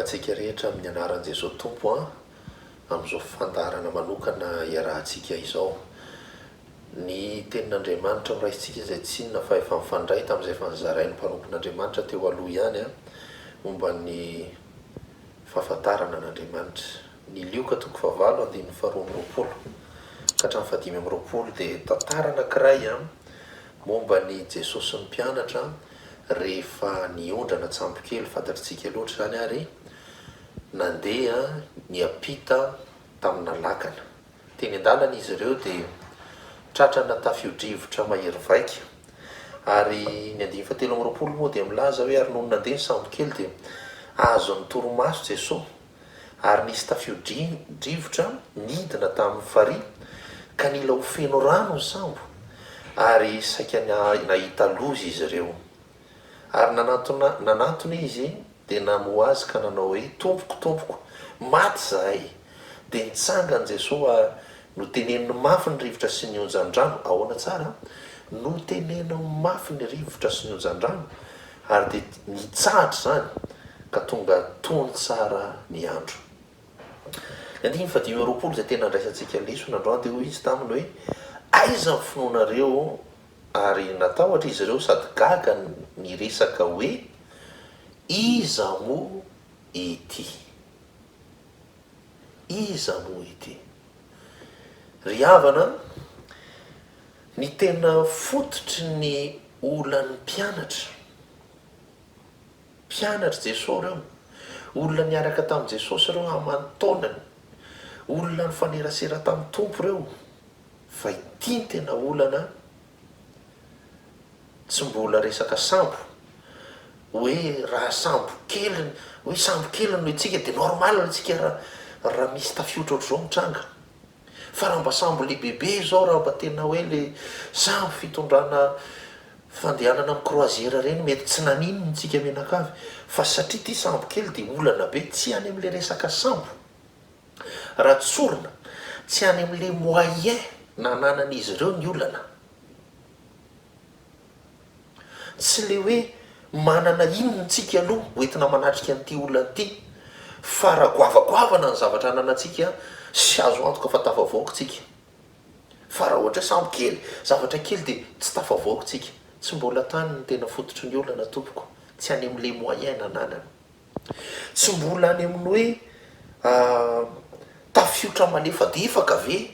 antsika rehetra amin'ny anaran'i Jesoa Tompo an, amin'izao fandaharana manokana iarahantsika izao. Ny tenin'Andriamanitra horaisintsika izay tsy inona fa efa mifandray tamin'izay efa nozarain'ny mpanompon'Andriamanitra teo aloha ihany momba ny fahafantarana an'Andriamanitra. Ny Lioka toko fahavalo andininy faharoa amby roapolo ka hatramin'ny fahadimy amby roapolo dia tantara anankiray momba an'i Jesosy sy ny mpianatra rehefa niondrana an-tsambokely, fantatr'tsika loatra izany, ary nandeha niampita tamina lakana. Teny an-dalana izy ireo dia tratrana tafio-drivotra mahery vaika. Ary ny andininy fahatelo amby roapolo moa dia milaza hoe, Ary nony nandeha ny sambokely dia azon'ny torimaso Jesoa, ary nisy tafio-drivotra nidina tamin'ny farihy ka nila ho feno rano ny sambo, ary saika nahita loza izy ireo. Ary nanantona nanantona izy, dia namoha azy ka nanao hoe, Tompoko, Tompoko, maty izahay! Dia nitsangana Jesoa ary noteneniny mafy ny rivotra sy ny onjan-drano, ahoana tsara? Noteneniny mafy ny rivotra sy ny onjan-drano, ary dia nitsahatra izany, ka tonga tony tsara ny andro. Ny andininy fahadimy amby roapolo izay tena andraisantsika lesona androany dia hoy Izy taminy hoe, Aiza ny finoanareo? Ary natahotra izy ireo sady gaga niresaka hoe, Iza moa ity? Iza moa ity? Ry havana, ny tena fototry ny olan'ny mpianatra, mpianatr'i Jesoa ireo, olona niaraka tamin'i Jesosy ireo aman-taonany, olona nifanerasera tamin'ny Tompo ireo, Fa ity ny tena olana tsy mbola resaka sambo, hoe raha sambo kely, hoe sambo kely no hetsika dia normal tsika raha raha misy tafiotra ohatr'izao mitranga. Fa raha mba sambo lehibebe izao, raha mba tena hoe le sambo fitondrana fandehanana amin'ny croisière ireny mety tsy naninona tsika mianakavy, fa satria ity sambo kely dia olana be, tsy any amin'le resaka sambo. Raha tsorina, tsy any amin'ilay moyen nananan'izy ireo ny olana. Tsy ilay hoe manana inona tsika aloha ho entina manatrika an'ity olana ity, fa raha goavagoavana ny zavatra ananantsika sy azo antoka fa tafavoaka tsika. Fa raha ohatra hoe sambo kely, zavatra kely dia tsy tafavoaka tsika. Tsy mbola tany ny tena fototry ny olana tompoko, tsy any amin'ilay moyen nananana. Tsy mbola any amin'ny hoe tafiotra malefadefaka ve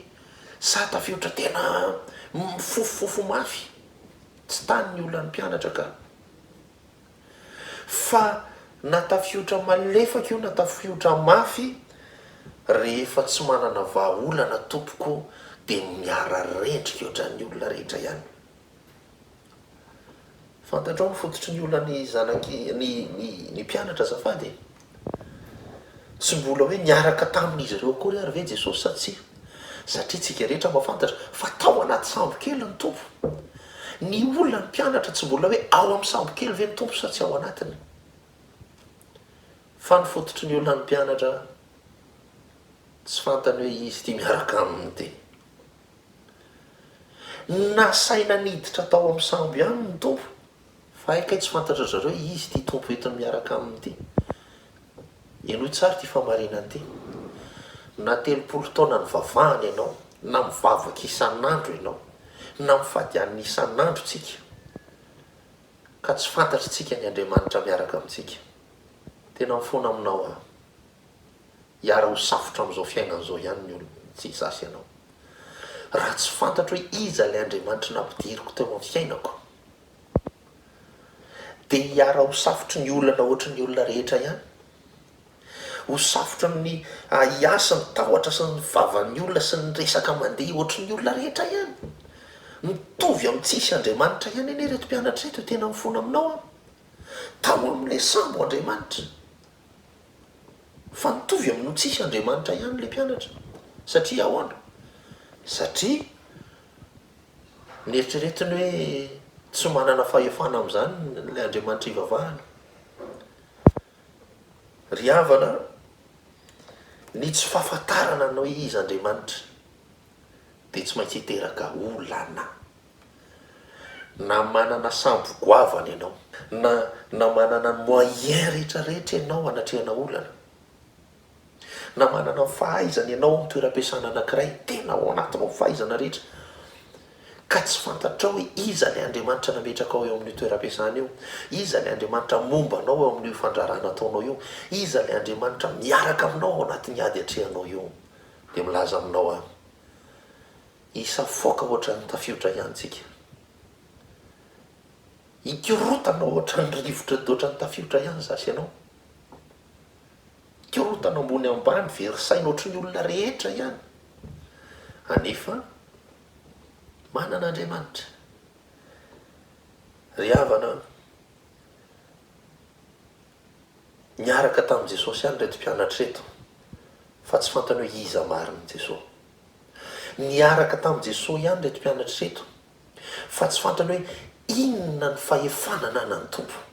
sa tafiotra tena mifofofofo mafy? Tsy tany ny olan'ny mpianatra ka. Fa na tafiotra malefaka io na tafiotra mafy, rehefa tsy manana vahaolana tompoko dia miara-rendrika ohatran'ny olona rehetra ihany. Fantatrao ny fototry ny olan'ny zanaky ny ny ny mpianatra azafady e? Tsy mbola hoe niaraka tamin'izy ireo akory ary ve Jesosy sa tsia? Satria tsika rehetra mahafantatra fa tao anaty sambo kely ny Tompo. Ny olan'ny mpianatra tsy mbola hoe ao amin'ny sambo kely ve ny Tompo sa tsy ao anatiny? Fa ny fototry ny olan'ny mpianatra tsy fantany hoe izy ity miaraka aminy ity. Nasaina niditra tao amin'ny sambo ihany ny Tompo, fa hay kay tsy fantatry ry zareo hoe izy ity Tompo entiny miaraka aminy ity. Henoy tsara ity fahamarinana ity. Na 30 taona nivavahana ianao, na mivavaka isan'andro ianao, na mifady hanina isan'andro tsika, ka tsy fantatritsika ny Andriamanitra miaraka amintsika. Tena mifona aminao aho. Hiara ho safotra amin'izao fiainana izao ihany ny olona, tsy izaho sy ianao. Raha tsy fantatro hoe iza ilay Andriamanitra nampidiriko teo amin'ny fiainako, dia hiara ho safotry ny olana ohatry ny olona rehetra ihany. Ho safotry ny ahiahy sy ny tahotra sy ny vavan'ny olona sy ny resaka mandeha ohatry ny olona rehetra ihany. Mitovy amin'ny tsisy Andriamanitra ihany anie ireto mpianatra ireto, tena mifona aminao aho. Tao amin'ilay sambo Andriamanitra. Fa mitovy amin'ny ho tsisy Andriamanitra ihany ilay mpianatra. Satria ahoana? Satria neritreretiny hoe tsy manana fahefana amin'izany ilay Andriamanitra ivavahana. Ry havana, ny tsy fahafantarana ny hoe iza Andriamanitra dia tsy maintsy hiteraka olana. Na manana sambo goavana ianao, na na manana ny moyen rehetra rehetra ianao hanatrehana olana. Na manana ny fahaizana ianao amin'ny toeram-piasana anankiray, tena ao anatinao ny fahaizana rehetra, ka tsy fantatrao hoe iza ilay Andriamanitra nametraka ao eo amin'io toeram-piasana io, iza ilay Andriamanitra momba anao eo amin'io fandraharahana ataonao io, iza ilay Andriamanitra miaraka aminao ao anatin'ny ady atrehanao io. Dia milaza aminao aho, hisafoaka ohatran'ny tafiotra ihany tsika. Hikorontana ohatran'ny rivotra ohatran'ny tafiotra ihany za sy ianao. Korontana ambony ambany, very saina ohatry ny olona rehetra ihany. Anefa manana Andriamanitra. Ry havana an, niaraka tamin'i Jesosy ihany ireto mpianatra ireto, fa tsy fantany hoe iza marina Jesosy. Niaraka tamin'i Jesosy ihany ireto mpianatra ireto, fa tsy fantany hoe inona ny fahefana ananan'ny Tompo.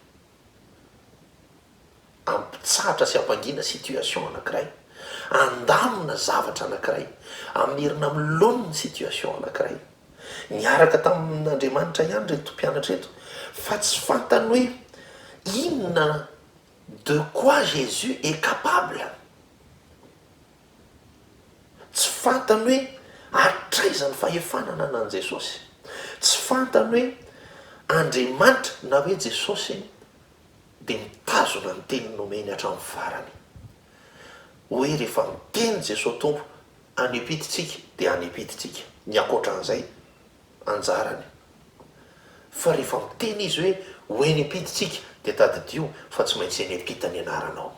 Hampitsahatra sy hampangina situation anankiray, handamina zavatra anankiray, hamerina amin'ny laoniny ny situation anankiray. Niaraka tamin'Andriamanitra ihany ireto mpianatra ireto fa tsy fantany hoe inona, de quoi Jésus est capable. Tsy fantany hoe hatraiza ny fahefana ananan'i Jesosy. Tsy fantany hoe Andriamanitra na hoe Jesosy dia mitazona ny teny nomeny hatramin'ny farany. Hoe rehefa miteny Jesoa Tompo any am-pita tsika dia any am-pita tsika. Ny ankoatran'izay anjarany. Fa rehefa miteny Izy hoe ho eny am-pita tsika dia tadidio fa tsy maintsy eny am-pita ny anaranao.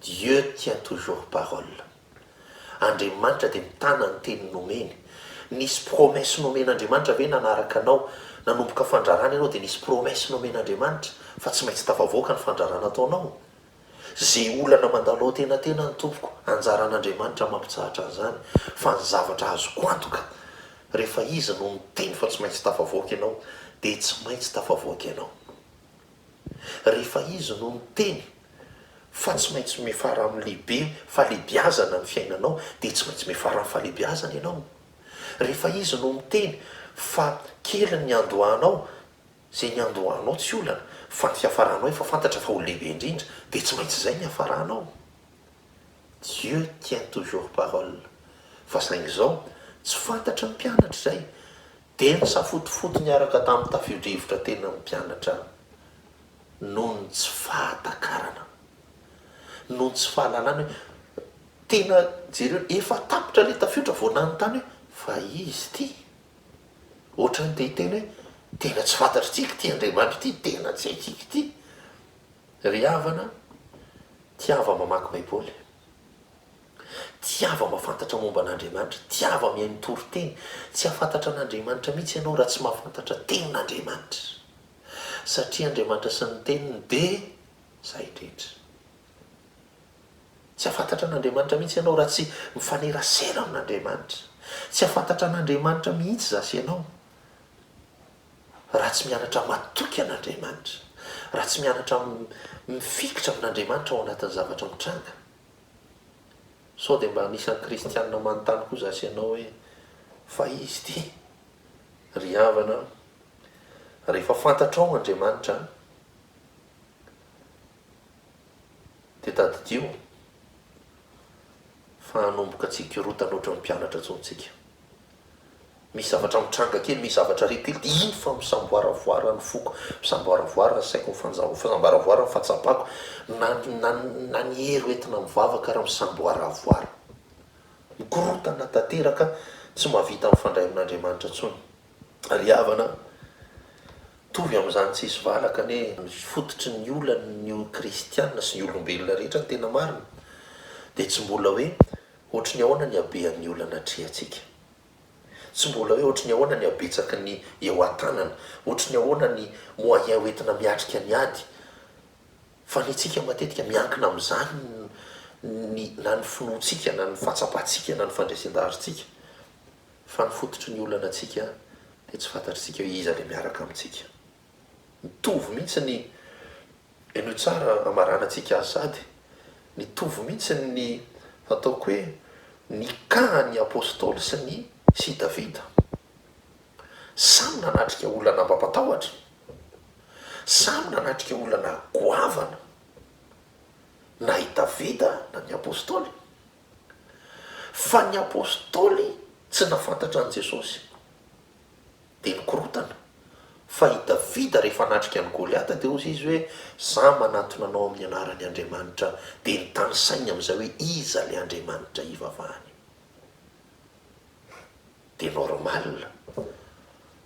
Dieu tient toujours parole. Andriamanitra dia mitana ny teny nomeny. Nisy promesse nomen'Andriamanitra ve nanaraka anao? Nanomboka fandrarana ianao dia nisy promesse nomen'Andriamanitra fa tsy maintsy tafavoaka ny fandrarana ataonao? Ze olana mandalo ao tenatenany tompoko, anjaran'Andriamanitra mampitsahatra an'izany fa ny zavatra azoko antoka rehefa Izy no niteny fa tsy maintsy tafavoaka ianao dia tsy maintsy tafavoaka ianao. Rehefa Izy no niteny fa tsy maintsy miafara amin'ny lehibe fahalehibiazana ny fiainanao dia tsy maintsy miafara amin'ny fahalehibiazana ianao. Rehefa Izy no miteny fa kely ny niandohanao, izay niandohanao tsy olana fa ny fiafaranao efa fantatra fa ho lehibe indrindra dia tsy maintsy izay ny hiafaranao. Dieu tient toujours parole. Fa saingy izao, tsy fantatry ny mpianatra izay. Dia nisafotofoto niaraka tamin'ny tafio-drivotra tena ny mpianatra noho ny tsy fahatakarana, noho ny tsy fahalalana hoe tena jereo efa tapitra ilay tafiotra vao nanontany hoe fa izy ity? Ohatran'ny te hiteny hoe tena tsy fantatritsika ity Andriamanitra ity, tena tsy haintsika ity. Ry havana, tiava mamaky Baiboly. Tiava mahafantatra momba an'Andriamanitra, tiava mihaino toriteny. Tsy hahafantatra an'Andriamanitra mihitsy ianao raha tsy mahafantatra tenin'Andriamanitra. Satria Andriamanitra sy ny teniny dia izay indrindra. Tsy hahafantatra an'Andriamanitra mihitsy ianao raha tsy mifanerasera amin'Andriamanitra. Tsy hahafantatra an'Andriamanitra mihitsy zasy ianao raha tsy mianatra matoky an'Andriamanitra, raha tsy mianatra mifikitra amin'Andriamanitra ao anatin'ny zavatra mitranga. Sao dia mba anisan'ny kristianina manontany koa za sy ianao hoe fa izy ity? Ry havana a, rehefa fantatrao Andriamanitra dia tadidio fa hanomboka tsy hikorontana ohatran'ny mpianatra intsony tsika. Misy zavatra mitranga kely, misy zavatra re kely dia iny fa misamboaravoara ny foko, misamboaravoara ny saiko, misamboaravoara ny fahatsapako, na na na ny hery hoentina mivavaka ary misamboaravoara. Mikorontana tanteraka, tsy mahavita mifandray amin'Andriamanitra intsony. Ry havana, mitovy amin'izany tsisy valaka anie ny fototry ny olan'ny kristiana sy ny olombelona rehetra ny tena marina dia tsy mbola hoe ohatry ny ahoana ny habean'ny olana atrehantsika. Tsy mbola hoe ohatry ny ahoana ny habetsaky ny eo an-tanana, ohatry ny ahoana ny moyen hoentina miatrika ny ady, fa ny antsika matetika miankina amin'izany ny na ny finoantsika na ny fahatsapantsika na ny fandresen-daharintsika, fa ny fototry ny olana antsika dia tsy fantatritsika hoe iza ilay miaraka amintsika. Mitovy mihitsy ny, henoy tsara hamaranantsika azy sady, mitovy mihitsy ny ataoko hoe ny cas an'ny Apostoly sy ny sy i Davida. Samy nanatrika olana mampatahotra, samy nanatrika olana goavana. Na i Davida na ny Apostoly. Fa ny Apostoly tsy nahafantatra an'i Jesosy. Dia nikorontana. Fa i Davida rehefa natrika an'i Goliata dia hozy izy hoe, Za manatona anao amin'ny anaran'i Andriamanitra. Dia nitanisainy amin'izay hoe iza ilay Andriamanitra ivavahany. Dia normal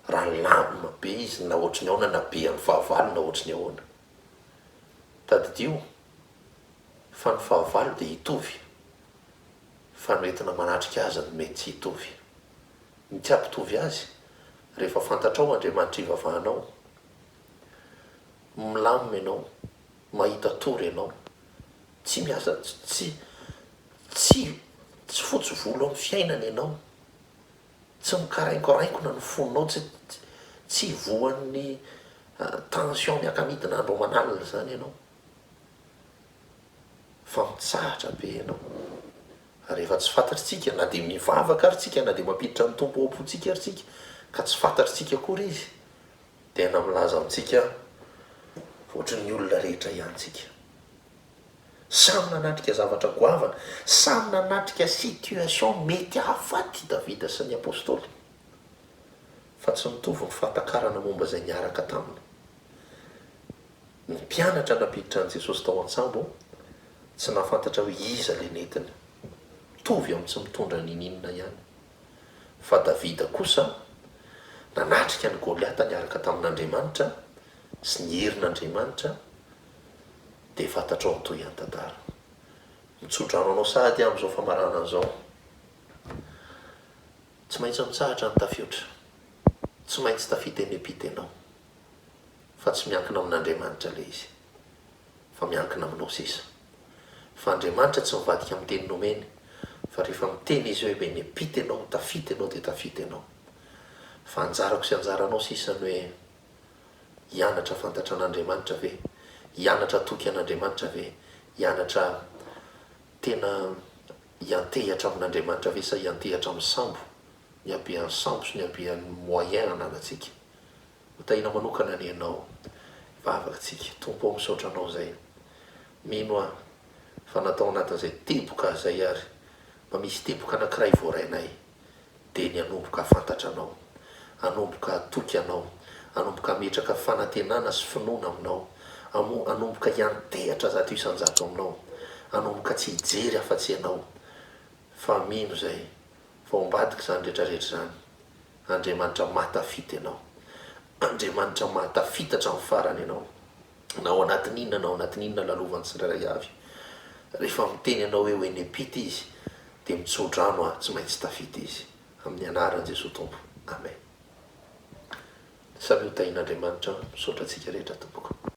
raha lamina be izy na ohatry ny ahoana na be amin'ny fahavalo na ohatry ny ahoana. Tadidio fa ny fahavalo dia hitovy fa ny hoentina manatrika azy no mety tsy hitovy. Ny tsy hampitovy azy, rehefa fantatrao Andriamanitra ivavahanao, milamina ianao, mahita tory ianao, tsy miasa tsy tsy tsy fotsy volo amin'ny fiainana ianao, tsy mikarainkorainkona ny fonao, tsy tsy voan'ny tension miaka-midina andro aman'alina izany ianao, fa mitsahatra be ianao. Ary rehefa tsy fantatritsika, na dia mivavaka ary tsika, na dia mampiditra ny Tompo ao am-pontsika ary tsika, ka tsy fantatritsika akory Izy, dia na milaza amintsika ohatry ny olona rehetra ihany tsika. Samy nanatrika zavatra goavana, samy nanatrika situation mety hahafaty i Davida sy ny Apostoly. Fa tsy mitovy ny fahatakarana momba izay niaraka taminy. Ny mpianatra nampiditra an'i Jesosy tao an-tsambo tsy nahafantatra hoe iza ilay nentiny. Mitovy amin'ny tsy mitondra n'inon'inona ihany. Fa Davida kosa nanatrika an'i Goliata niaraka tamin'Andriamanitra sy ny herin'Andriamanitra, dia fantatrao ny tohian'ny tantara. Mitsodrano anao sahady aho amin'izao famaranana izao. Tsy maintsy mitsahatra ny tafiotra. Tsy maintsy tafita eny am-pita ianao. Fa tsy miankina amin'Andriamanitra ilay izy. Fa miankina aminao sisa. Fa Andriamanitra tsy mivadika amin'ny teny nomeny. Fa rehefa miteny Izy hoe eny am-pita ianao, tafita ianao dia tafita ianao. Fa anjarako sy anjaranao sisa ny hoe Hianatra fantatra an'Andriamanitra ve? Hianatra hatoky an'Andriamanitra ve? Hianatra tena hiantehitra amin'Andriamanitra ve sa hiantehitra amin'ny sambo, ny habean'ny sambo sy ny habean'ny moyen ananantsika? Ho tahiana manokana anie ianao. Hivavaka tsika. Tompo ô misaotra Anao izay. Mino aho fa na tao anatin'izay teboka izay ary mba misy teboka anankiray voarainay. dia ny hanomboka hahafantatra Anao, hanomboka hatoky Anao, hanomboka hametraka fanantenana sy finoana Aminao, hanomboka hiantehatra 100% Aminao, hanomboka tsy hijery afa-tsy Ianao, fa mino izay fa ao ambadik'izany rehetrarehetra izany, Andriamanitra mahatafita Ianao, Andriamanitra mahatafita hatramin'ny farany Ianao. na ao anatin'inona na ao anatin'inona lalovan'ny tsirairay avy. Rehefa miteny ianao hoe ho eny am-pita izy, dia mitso-drano aho, tsy maintsy tafita izy. Amin'ny anaran'i Jesoa Tompo. Amen. Samia ho tahian'Andriamanitra. Misaotra antsika rehetra tompoko.